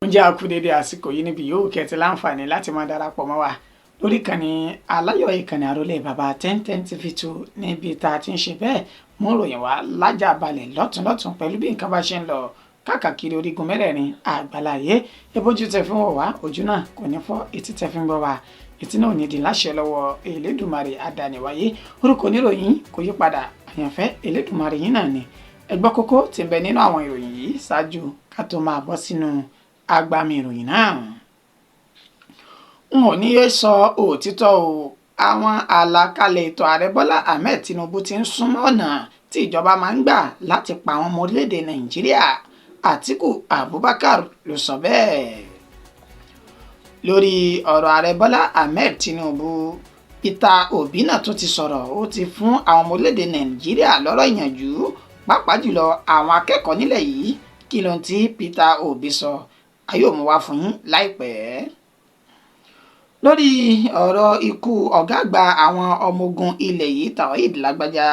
Ǹjẹ́ a kú dédé àsìkò yìí níbi yòówù kẹ́ ti láǹfààní láti máa darapọ̀ mọ́ wa lórí ìkànnì aláyọ̀, ìkànnì àrólé bàbá 1010 TV 2, níbi tá a ti ń ṣe bẹ́ẹ̀ mú ròyìn wá lájà balẹ̀ lọ́tùnlọ́tùn pẹ̀lú bí nǹkan bá ṣe ń lọ káàkiri orígun mẹ́rẹ̀ẹ̀rin àgbàláyé. Ebójú tẹ fi ń wò wá, ojú náà kò ní fọ́. Etí tẹ fi ń gbọ́ wá, etí náà ò ní di láṣẹ lọ́wọ́ Elédùmarè àdániwáyé. Orúkọ oníròyìn kò yí padà, àyànfẹ́ Elédùmarè yín náà ni. Ẹ gbọ́ kókó tí ń bẹ nínú àwọn ìròyìn yìí ṣáájú ká tó máa bọ́ sínú agbami ìròyìn náà. N ò ní yé sọ òtítọ́ o, àwọn àlàkalẹ̀ ètò ààrẹ Bọ́lá Ahmed Tinubu ti ń súnmọ́ ọ̀nà tí ìjọba máa ń gbà láti pa àwọn ọmọ orílẹ̀-èdè Nàìjíríà. Àtíkù Abubakar ló sọ bẹ́ẹ̀. Lórí ọ̀rọ̀ ààrẹ Bọ́lá Ahmed Tinubu, Peter Obi náà tún ti sọ̀rọ̀. Ó ti fún àwọn ọmọ orílẹ̀-èdè Nàìjíríà lọ́rọ̀ ìyànjú, pàápàá jùlọ àwọn akẹ́kọ̀ọ́ nílẹ̀ yìí. Kí ló ń tí Peter Obi sọ? A yóò mú wá fún yín láìpẹ́. Lórí ọ̀rọ̀ ikú ọ̀gá àgbà àwọn ọmọ ogun ilẹ̀ yìí, Taoreed Lagbaja,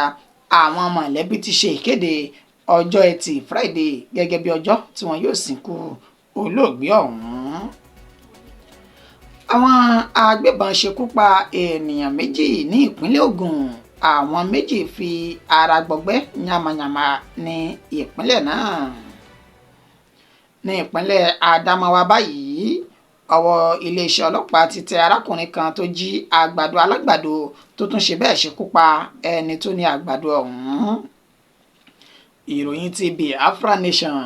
àwọn mọ̀lẹ́bí ti ṣe ìkéde ọjọ́ Ẹtì Friday gẹ́gẹ́ bí ọjọ́ tí wọn yóò sìnkú olóògbé ọ̀hún. Àwọn agbébọn ṣekú pa ènìyàn 2 ní ìpínlẹ̀ Ògùn. Àwọn 2 fi ara gbọgbẹ́ yamayama ní ìpínlẹ̀ náà. Ní ìpínlẹ̀ Adamawa báyìí, ọwọ́ iléeṣẹ́ ọlọ́pàá ti tẹ arákùnrin kan tó jí àgbàdo alágbàdo, tó tún ṣe bẹ́ẹ̀ ṣekú pa ẹni tó ní àgbàdo ọ̀hún. Ìròyìn ti Biafra Nation: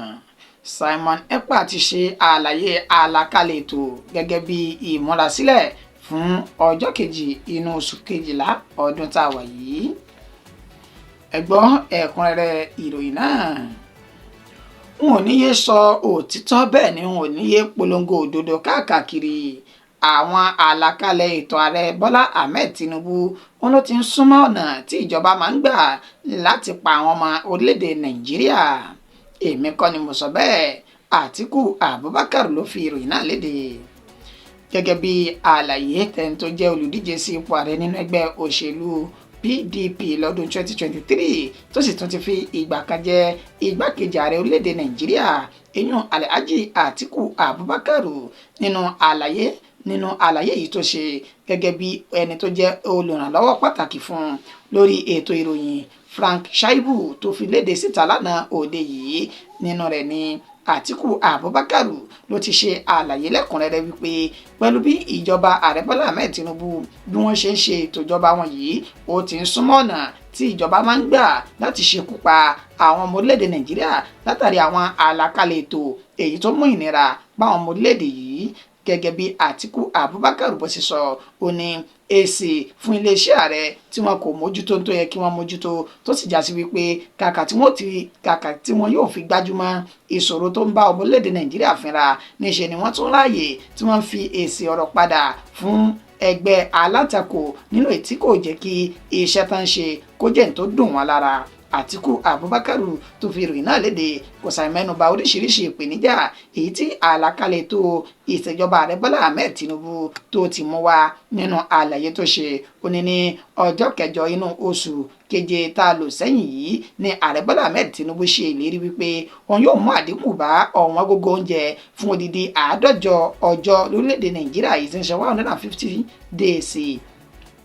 Simon Ekpa ti ṣe àlàyé àlàkalẹ̀ ètò gẹ́gẹ́ bí ìmúrasílẹ̀ fún ọjọ́ 2 inú oṣù 12 ọdún tá a wà yìí. Ẹ gbọ́ ẹ̀kúnrẹ́rẹ́ ìròyìn náà. N ò ní yé sọ òtítọ́, bẹ́ẹ̀ ni n ò ní yé polongo òdodo káàkiri. Àwọn àlàkalẹ̀ ètò ààrẹ Bọ́lá Ahmed Tinubu, wọn ló ti ń súnmọ́ ọ̀nà tí ìjọba máa ń gbà láti pa àwọn ọmọ orílẹ̀-èdè Nàìjíríà. Èmi kọ́ ni mo sọ bẹ́ẹ̀, Àtíkù Abubakar ló fi ìròyìn náà léde gẹ́gẹ́ bí àlàyé tẹni tó jẹ́ olùdíje sí ipò ààrẹ nínú ẹgbẹ́ òṣèlú PDP lọ́dún 2023, tó sì tún ti fi ìgbà kan jẹ́ igbákejì ààrẹ orílẹ̀-èdè Nàìjíríà, eyín Alhaji Atiku Abubakar. Nínú àlàyé yìí tó ṣe gẹ́gẹ́ bí ẹni tó jẹ́ olùrànlọ́wọ́ pàtàkì fún un lórí ètò ìròyìn, Frank Shaibu, tó fi léde síta lánàá òde yìí, nínú rẹ̀ ni Àtíkù Abubakar ló ti ṣe àlàyé lẹ́kùnrẹ́rẹ́ wípé pẹ̀lú bí ìjọba ààrẹ Bọ́lá Ahmed Tinubu bí wọ́n ṣe ń ṣe ètò ìjọba wọn yìí, ó ti ń súnmọ́ ọ̀nà tí ìjọba máa ń gbà láti ṣekú pa àwọn ọmọ orílẹ̀-èdè Nàìjíríà, látàrí àwọn àlàkalẹ̀ ètò èyí tó mú ìnira bá àwọn ọmọ orílẹ̀-èdè yìí. Gẹ́gẹ́ bí Àtíkù Abubakar bó ṣe sọ, ó ní èsì fún iléeṣẹ́ ààrẹ tí wọn kò mójútó tó yẹ kí wọ́n mójútó, tó sì já sí wípé kàkà tí wọ́n yóò fi gbájúmọ́ ìṣòro tó ń bá ọmọ orílẹ̀-èdè Nàìjíríà fínra, níṣe ni wọ́n tún ráàyè tí wọ́n fi èsì ọ̀rọ̀ padà fún ẹgbẹ́ alátakò nínú ètí kò jẹ́ kí iṣẹ́ tán ṣe kó jẹ́ ní tó dùn wọ́n lára. Àtíkù Abubakar tó fi ìròyìn náà léde kò ṣàì mẹ́nubà oríṣiríṣi ìpèníjà èyí tí àlàkalẹ̀ ètò ìṣèjọba ààrẹ Bọ́lá Ahmed Tinubu tó ti mú wá. Nínú àlàyé tó ṣe, ó ní ní ọjọ́ 8 inú oṣù keje tá a lò sẹ́yìn yìí ní ààrẹ Bọ́lá Ahmed Tinubu ṣe ìlérí wípé wọn yóò mú àdínkù bá ọ̀wọ́n gógó oúnjẹ fún odidi 50 ọjọ́ lórílẹ̀‐èdè Nàìjíríà yìí, tí ń ṣe 150 days.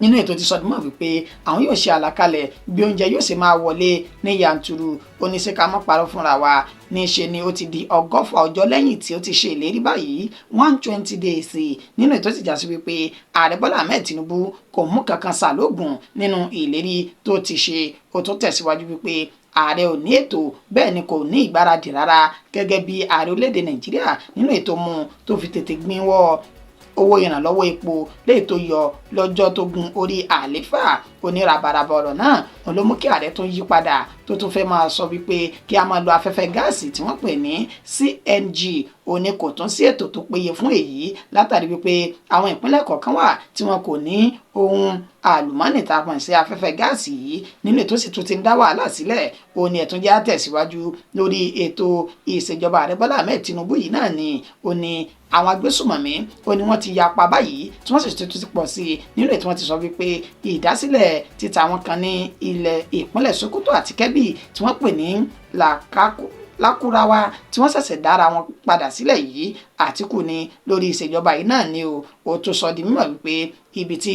Nínú ètò ti sọdúnmọ́ wípé àwọn yóò ṣe àlàkalẹ̀ bí oúnjẹ yóò ṣe máa wọlé ní yanturu. Oníṣẹ́ mọ́ parọ́ fúnra wa, níṣe ni ó ti di 100 ọjọ́ lẹ́yìn tí ó ti ṣe ìlérí báyìí, 120 days. Nínú ètò ti já sí wípé ààrẹ Bọ́lá Ahmed Tinubu kò mú kankan sàlógún nínú ìlérí tó ti ṣe. Ó tún tẹ̀síwájú wípé ààrẹ ò ní ètò, bẹ́ẹ̀ ni kò ní ìgbáradì rárá gẹ́gẹ́ bí ààrẹ orílẹ̀-èdè Nàìjíríà nínú ètò mú tó fi tètè gbinwọ́ owó ìrànlọ́wọ́ epo léyìí tó yọ lọ́jọ́ tó gun orí àlééfà. Onírabàràbà ọ̀rọ̀ náà wọn ló mú kí ààrẹ tún yí padà, tó tún fẹ́ máa sọ wípé kí a máa lo afẹ́fẹ́ gáàsì tí wọ́n pè ní CNG. Ó ní kò tún sí ètò tó péye fún èyí, látàrí wípé àwọn ìpínlẹ̀ kọ̀ọ̀kan wà tí wọn kò ní ohun àlùmọ́ọ́nì tá a pọ̀ sí afẹ́fẹ́ gáàsì yìí, nínú ètò sì tún ti ń dá wàhálà sílẹ̀. Ó ní ẹ̀tún jẹ́ àtẹ̀síwájú lórí ètò ìṣèjọba ààrẹ Bọ́lá Ahmed Tinubu yìí náà ni. Ó ní àwọn agbésùmọ̀mí, ó ní wọ́n ti yapa báyìí, tí wọ́n sì tún ti pọ̀ sí i. Nínú ètò wọn ti sọ wípé ìdásílẹ̀ títa àwọn kan ní ilẹ̀ ìpínlẹ̀ Sokoto àti Kebbi tí wọ́n pè ní Lákúráwá tí wọ́n ṣẹ̀ṣẹ̀ dára wọn padà sílẹ̀ yìí. Àtíkù ní lórí ìṣèjọba yìí náà ni o. Ó tún sọ di mímọ̀ wípé ibi tí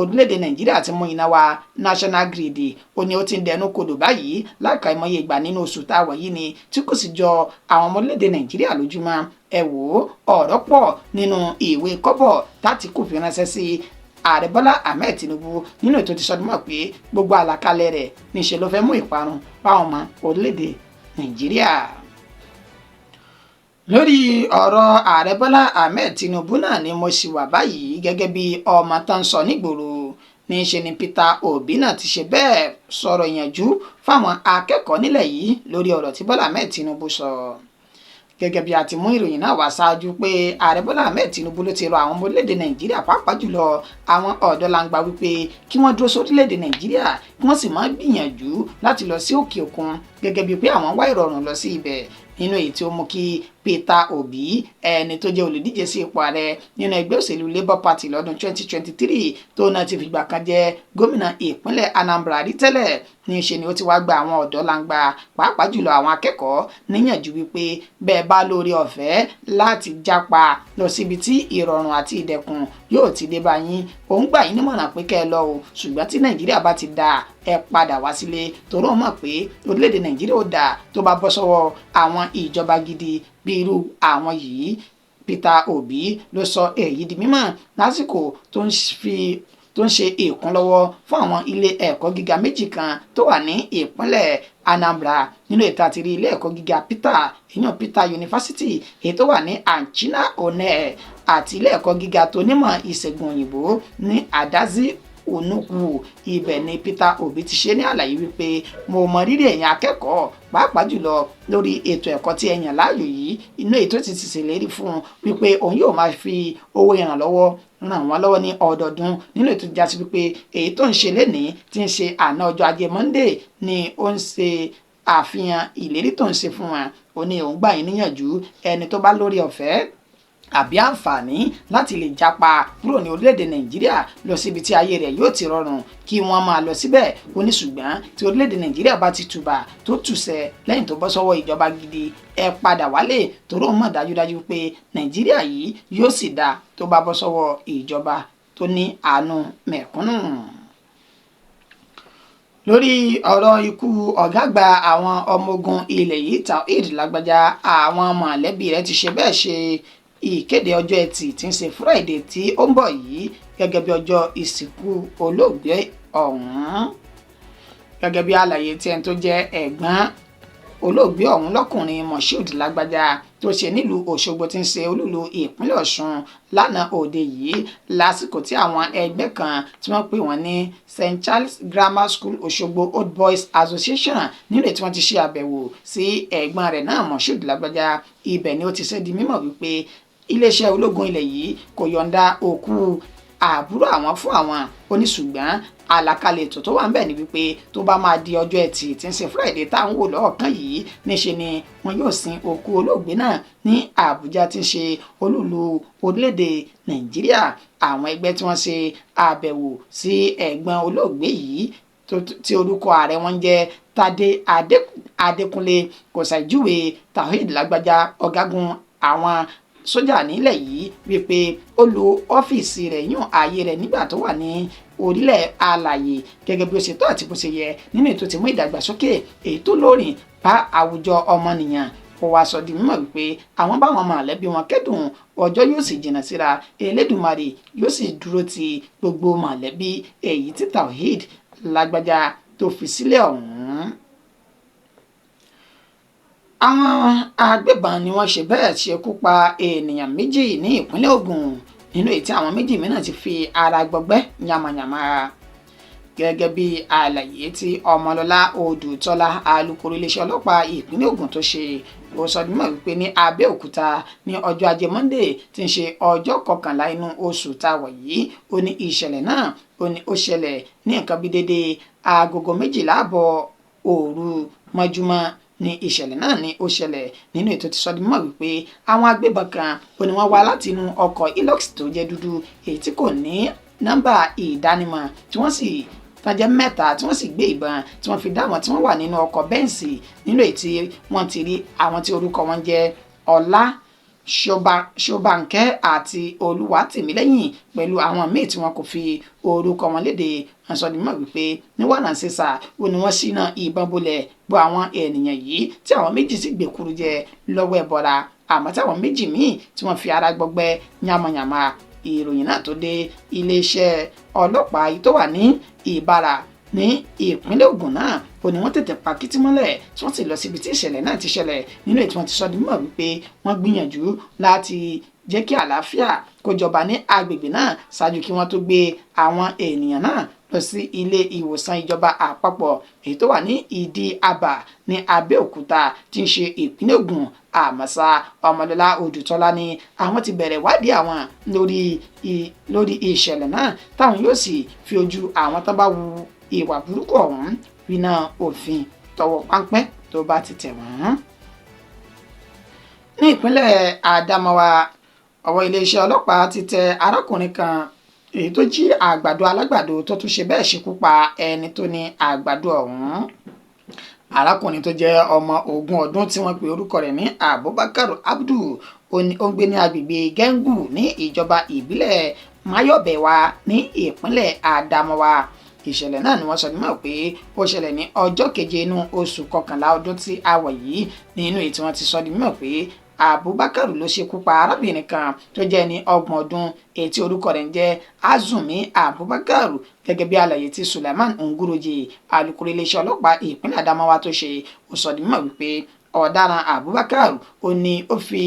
orílẹ̀-èdè Nàìjíríà ti mú iná wa, national grid, ó ní ó ti ń dẹnu kodò báyìí láìka ìmọye ìgbà nínú oṣù tá a wà yìí ni, tí kò sì jọ àwọn ọmọ orílẹ̀-èdè Nàìjíríà lójúmọ́. Ẹ wò ó, ọ̀rọ̀ pọ̀ nínú ìwé kọ́bọ̀ tÁtíkù fi ránṣẹ́ sí Ààrẹ Bọ́lá Ahmed Tinubu nínú ètò ti sọdúnmọ́ pé gbogbo àlàkalẹ̀ rẹ̀ níṣẹ́ ló fẹ́ mú ìparun báwọn ọmọ orílẹ̀-èdè Nàìjíríà. Lórí ọ̀rọ̀ Ààrẹ Bọ́lá Ahmed Tinubu náà ni mo sì wà báyìí gẹ́gẹ́ bí ọmọ tó ń sọ nígboro. Níṣe ni Peter Obi náà ti ṣe bẹ́ẹ̀ sọ̀rọ̀ ìyànjú fáwọn akẹ́kọ̀ọ́ nílẹ̀ yìí lórí ọ̀rọ̀ tí Bọ́lá Ahmed Tinubu sọ. Gẹ́gẹ́ bí a ti mú ìròyìn náà wá ṣáájú pé Ààrẹ Bọ́lá Ahmed Tinubu ló ti rọ àwọn ọmọ orílẹ̀-èdè Nàìjíríà, pàápàá jùlọ àwọn ọ̀dọ́ langba, wípé kí wọ́n dúró sórílẹ̀-èdè Nàìjíríà, kí wọ́n sì máa gbìyànjú láti lọ sí òkè òkun gẹ́gẹ́ bíi pé àwọn wá ìrọ̀rùn lọ sí ibẹ̀. Nínú èyí tí ó mú kí Peter Obi, ẹni tó jẹ́ olùdíje sí ipò ààrẹ nínú ẹgbẹ́ òṣèlú Labour Party lọ́dún 2023, tó náà ti fìgbà kan jẹ́ gómìnà ìpínlẹ̀ Anambra rí tẹ́lẹ̀, níṣe ni ó ti wá gba àwọn ọ̀dọ́ langba, pàápàá jùlọ àwọn akẹ́kọ̀ọ́, níyànjú wípé bẹ́ẹ̀ bá lórí ọ̀fẹ́ láti jápa lọ síbi tí ìrọ̀rùn àti ìdẹ̀kùn yóò ti dé bá yín, òun gbà yín nímọ̀ràn pé kẹ́ ẹ lọ o, ṣùgbọ́n tí Nàìjíríà bá ti dáa, ẹ padà wá sílé, torí ó mọ̀ pé orílẹ̀-èdè Nàìjíríà ó dáa tó bá bọ́ sọ́wọ́ àwọn ìjọba gidi bí irú àwọn yìí. Peter Obi ló sọ èyí di mímọ̀ lásìkò tó ń ṣe ìkúnlọ́wọ́ fún àwọn ilé ẹ̀kọ́ gíga méjì kan tó wà ní ìpínlẹ̀ Anambra. Nínú ètò àti rí ilé ẹ̀kọ́ gíga Peter, ìyẹn Peter University, èyí tó wà ní Achina Onne, àti ilé ẹ̀kọ́ gíga tó nímọ̀ ìṣègùn òyìnbó ní Adazi Nnukwu. Ibẹ̀ ni Peter Obi ti ṣe ní àlàyé wípé mo mọ rírì ẹ̀yin akẹ́kọ̀ọ́, pàápàá jùlọ lórí ètò ẹ̀kọ́ tí ẹ yàn láàyò yìí. Inú ètò ti ṣèlérí fún un wípé òun yóò máa fi owó ìrànlọ́wọ́ ràn wọ́n lọ́wọ́ ní ọdọọdún, nínú ètò ìjásí wípé èyí tó ń ṣe lénìí, tí ń ṣe àná ọjọ́ Ajé Monday, ni ó ń ṣe àfihàn ìlérí tó ń ṣe fún wọn. Ó ní òun gbà yín níyànjú, ẹni tó bá lórí ọ̀fẹ́ àbí àǹfààní láti lè japa kúrò ní orílẹ̀-èdè Nàìjíríà lọ síbi tí ayé rẹ̀ yóò ti rọrùn, kí wọ́n máa lọ síbẹ̀. Ó ní ṣùgbọ́n tí orílẹ̀-èdè Nàìjíríà bá ti tùbà tó tùsẹ̀ lẹ́yìn tó bọ́ sọ́wọ́ ìjọba gidi, ẹ padà wálé, torí ó mọ̀ dájúdájú pé Nàìjíríà yìí yóò sì dáa tó bá bọ́ sọ́wọ́ ìjọba tó ní àánú mẹ̀kúnnù. Lórí ọ̀rọ̀ ikú ọ̀gá àgbà àwọn ọmọ ogun ilẹ̀ yìí, Taoreed Lágbájá, àwọn mọ̀lẹ́bí rẹ̀ ti ṣe bẹ́ẹ̀ ṣe ìkéde ọjọ́ Ẹtì tí ń ṣe Friday tí ó ń bọ̀ yìí gẹ́gẹ́ bí ọjọ́ ìsìnkú olóògbé ọ̀hún. Gẹ́gẹ́ bí àlàyé tí ẹni tó jẹ́ ẹ̀gbọ́n olóògbé ọ̀hún lọ́kùnrin, Moshood Lágbájá, tó ṣe nílùú Òṣogbo tí ń ṣe olúlu ìpínlẹ̀ Ọ̀ṣun lánàá òde yìí, lásìkò tí àwọn ẹgbẹ́ kan tí wọ́n pè wọ́n ní St Charles Grammar School Òṣogbo Old Boys Association, nílùú tí wọ́n ti ṣe àbẹ̀wò sí ẹ̀gbọ́n rẹ̀ náà, Moshood Lágbájá. Ibẹ̀ ni ó ti ṣe di mímọ̀ wípé iléeṣẹ́ ológun ilẹ̀ yìí kò yọ̀ǹda òkú àbúrò àwọn fún àwọn. Ó ní ṣùgbọ́n àlàkalẹ̀ ètò tó wà ń bẹ̀ ni wípé tó bá máa di ọjọ́ Ẹtì tí ń ṣe Friday tá à ń wò lọ́ọ̀kan yìí, níṣe ni wọn yóò sin òkú olóògbé náà ní Àbújá tí ń ṣe olúùlú orílẹ̀-èdè Nàìjíríà. Àwọn ẹgbẹ́ tí wọ́n ṣe àbẹ̀wò sí ẹ̀gbọ́n olóògbé yìí, tí orúkọ ààrẹ wọn jẹ́ Tádé Adékúnlé, kò ṣàìjúwe Taoreed Lágbájá, ọ̀gágun àwọn sójà nílẹ̀ yìí, wípé ó lo ọ́fíìsì rẹ̀ yún ààyè rẹ̀ nígbà tó wà ní orílẹ̀ alàyè gẹ́gẹ́ bí ó ṣe tọ́ àti bó ṣe yẹ, nínú ètò tí mú ìdàgbàsókè èyí tó lóòrìn bá àwùjọ ọmọnìyàn. Ó wá sọ di mímọ̀ wípé àwọn báwọn mọ̀lẹ́bí wọn kẹ́dùn, ọjọ́ yóò sì jìnnà síra, Elédùmarè yóò sì dúró ti gbogbo mọ̀lẹ́bí èyí tí Taoreed Lágbájá tó fi sílẹ̀ ọ̀hún. Àwọn agbébọn ni wọ́n ṣe bẹ́ẹ̀ ṣekú pa ènìyàn 2 ní ìpínlẹ̀ Ògùn, nínú èyí tí àwọn 2 mìíràn ti fi ara gbọgbẹ́ yamayama. Gẹ́gẹ́ bí àlàyé tí Ọmọlọ́lá Odùtọ́lá, alukoro iléeṣẹ́ ọlọ́pàá ìpínlẹ̀ Ògùn, tó ṣe, ó sọ di mímọ̀ wípé ní Abẹ́òkúta ní ọjọ́ Ajé Monday tí ń ṣe ọjọ́ 11 inú oṣù tá a wà yìí, ó ní ìṣẹ̀lẹ̀ náà, ó ní ó ṣẹlẹ̀ ní nǹkan bí dédé agogo 12:30 òru mọ́júmọ́ ní ìṣẹ̀lẹ̀ náà ní ó ṣẹlẹ̀. Nínú ètò ti sọ di mímọ̀ wípé àwọn agbébọn kan, ó ní wọ́n wá láti inú ọkọ̀ Hilux tó jẹ́ dúdú, èyí tí kò ní nọ́mbà ìdánimọ̀, tí wọ́n sì tán jẹ́ mẹ́ta tí wọ́n sì gbé ìbọn tí wọ́n fi dá àwọn tí wọ́n wà nínú ọkọ̀ Bẹ́ǹsì, nínú èyí tí wọ́n ti rí àwọn tí orúkọ wọn jẹ́ Ọlá Ṣọ́bànkẹ́ àti Olúwatìmílẹ́yìn pẹ̀lú àwọn míì tí wọn kò fi orúkọ wọn léde. Wọ́n sọ di mímọ̀ wípé ní wàràǹṣeṣà ó ní wọ́n ṣínà ìbọn bolẹ̀ bo àwọn ènìyàn yìí, tí àwọn méjì sì gbèkúrú jẹ lọ́wọ́ ẹbọra, àmọ́ táwọn méjì míì tí wọ́n fi ara gbọgbẹ́ yàmàyàmà. Ìròyìn náà tó dé iléeṣẹ́ ọlọ́pàá yìí tó wà ní Ìbàrà ní ìpínlẹ̀ Ògùn náà, ó ní wọ́n tètè pa kítí mọ́lẹ̀ tí wọ́n sì lọ síbi tí ìṣẹ̀lẹ̀ náà ti ṣẹlẹ̀, nínú èyí tí wọ́n ti sọ di mímọ̀ wípé wọ́n gbìyànjú láti jẹ́ kí àlàáfíà kó jọba ní agbègbè náà ṣáájú kí wọ́n tó gbé àwọn ènìyàn náà lọ sí ilé ìwòsàn ìjọba àpapọ̀ èyí tó wà ní Ìdí Àbà ní Abẹ́òkúta tí ń ṣe ìpínlẹ̀ Ògùn. Àmọ́ṣá, Ọmọlọ́lá Odùtọ́lá ní àwọn ti bẹ̀rẹ̀ ìwádìí àwọn lórí ìṣẹ̀lẹ̀ náà, táwọn yóò sì fi ojú àwọn tó bá wu ìwà burúkú ọ̀hún winá òfin tọwọ́ páńpẹ́ tó bá ti tẹ̀ wọ́n. Ní ìpínlẹ̀ Adamawa, ọwọ́ iléeṣẹ́ ọlọ́pàá ti tẹ arákùnrin kan èyí tó jí àgbàdo alágbàdo tó tún ṣe bẹ́ẹ̀ ṣekú pa ẹni tó ní àgbàdo ọ̀hún. Arákùnrin tó jẹ́ ọmọ 20 ọdún tí wọ́n pe orúkọ rẹ̀ ní Abubakar Abdu, ó ń gbé ní agbègbè Gengu ní ìjọba ìbílẹ̀ Mayobewa ní ìpínlẹ̀ Adamawa. Ìṣẹ̀lẹ̀ náà ni wọ́n sọ nímọ̀ pé ó ṣẹlẹ̀ ní ọjọ́ keje inú oṣù kọkànlá ọdún tí a wà yìí, nínú èyí tí wọ́n ti sọ di mímọ̀ pé Abubakar ló ṣekú pa arábìnrin kan tó jẹ́ ní 30 ọdún èyí tí orúkọ rẹ̀ ń jẹ́ Azumi Abubakar, gẹ́gẹ́ bí àlàyé tí Suleiman Nguroje, alukoro iléeṣẹ́ ọlọ́pàá ìpínlẹ̀ Adamawa tó ṣe. Ó sọ di mímọ̀ wípé ọ̀daràn Abubakar ó ní ó fi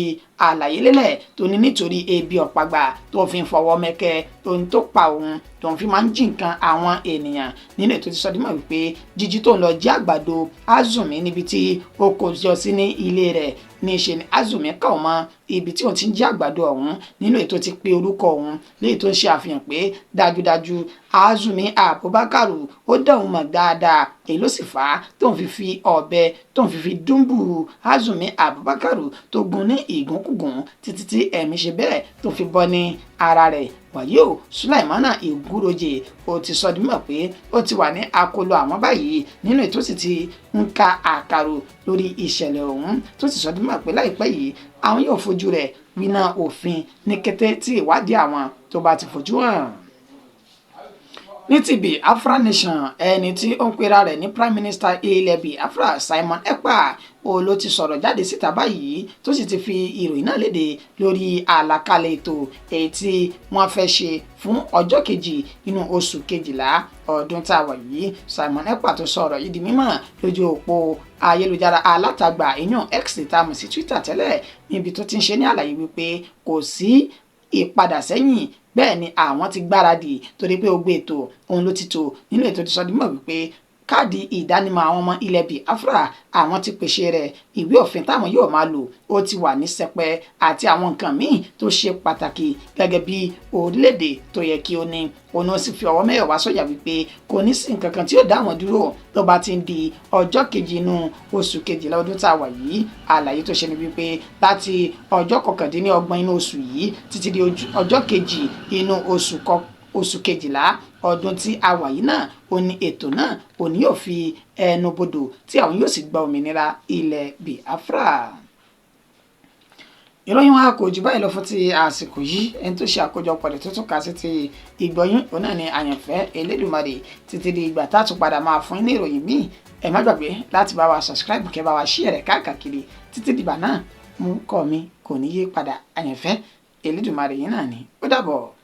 àlàyé lélẹ̀ tó ní nítorí ebi ọ̀pàgbà tó fi ń fọwọ́ mẹ́kẹ́ tó ń tó pa òun tó ń fi máa ń jí nǹkan àwọn ènìyàn. Nínú ètò ti sọ dímọ̀ wípé jíjí tó ń lọ jí àgbàdo Azumi níbi tí ó kó jọ sí ní ilé rẹ̀ ní ṣe ni Azumi kà mọ́ ibi tí òun ti ń jí àgbàdo ọ̀hún. Nínú ètò ti pe orúkọ òun léyìí tó ń ṣe àfihàn pé dájúdájú Azumi Abubakar ó dá òun mọ̀ dáadáa, èyí ló sì fà á tóun fi fi ọ̀bẹ tóun fi fi dúnbù Azumi Abubakar tó gún ní ìgúnkùgùn títí tí ẹ̀mí ṣe bẹ́ẹ̀ tó fi bọ́ ní ara rẹ̀. Wàyí o, Sulaimana Nguroje ó ti sọ di mímọ̀ pé ó ti wà ní akóló àwọn báyìí, nínú ètò sì ti ń ka àkàrò lórí ìṣẹ̀lẹ̀ ọ̀hún, tó sì sọ di mímọ̀ pé láìpẹ́ yìí àwọn yóò fojú rẹ̀ winá òfin ní kété tí ìwádìí àwọn tó bá ti fojú hàn. Ní ti Biafra Nation, ẹni tí ó ń pera rẹ̀ ní Prime Minister ilẹ̀ Biafra, Simon Ekpa, ó ló ti sọ̀rọ̀ jáde síta báyìí tó sì ti fi ìròyìn náà léde lórí àlàkalẹ̀ ètò èyí tí wọ́n fẹ́ ṣe fún ọjọ́ kejì nínú oṣù kejìlá ọdún tá a wà yìí. Simon Ekpa tó sọ̀rọ̀ yìí di mímọ̀ lójú òpó ayélujára alátagbà ìyàn X tá a mọ̀ sí Twitter tẹ́lẹ̀, níbi tó ti ń ṣe ní àlàyé wípé kò sí ìpadà sẹ́yìn, bẹ́ẹ̀ ni àwọn ti gbáradì torí pé gbogbo ètò òun ló ti tò. Nínú ètò ti sọ di mímọ̀ wípé káàdì ìdánimọ̀ àwọn ọmọ ilẹ̀ Biafra àwọn ti pèsè rẹ̀, ìwé òfin táwọn yóò máa lò ó ti wà ní sẹpẹ́ àti àwọn nǹkan míì tó ṣe pàtàkì gẹ́gẹ́ bí orílẹ̀-èdè tó yẹ kí ó ní. Òun ó sì fi ọwọ́ mẹ́wàá sọ̀yà wípé kò ní sí nǹkan kan tí yóò dá wọn dúró tó bá ti ń di ọjọ́ kejì inú oṣù kejìlá ọdún tá a wà yìí. Àlàyé tó ṣe ni wípé láti ọjọ́ 29 inú oṣù yìí títí di ọjọ́ kejì inú oṣù kejìlá ọdún tí a wà yìí náà, ó ní ètò náà òní yóò fi ẹnu bodò tí àwọn yóò sì gba òmìnira ilẹ̀ Biafra. Ìròyìn wa kò jù báyìí lọ fún ti àsìkò yìí. Ẹni tó ṣe àkójọpọ̀ rẹ̀ tó tún kà sí ti ìgbọ̀yún òun náà ni Àyànfẹ́ Elédùmarè. Títí di ìgbà tá a tún padà máa fún ní ìròyìn míì, ẹ má gbàgbé láti bá wa subscribe kẹ́ bá wa share rẹ̀ káàkiri. Títí dìgbà náà, mú kọ́ mi kò ní yí padà, Àyànfẹ́ Elédùmarè yìí náà ni. Ó dàbọ̀.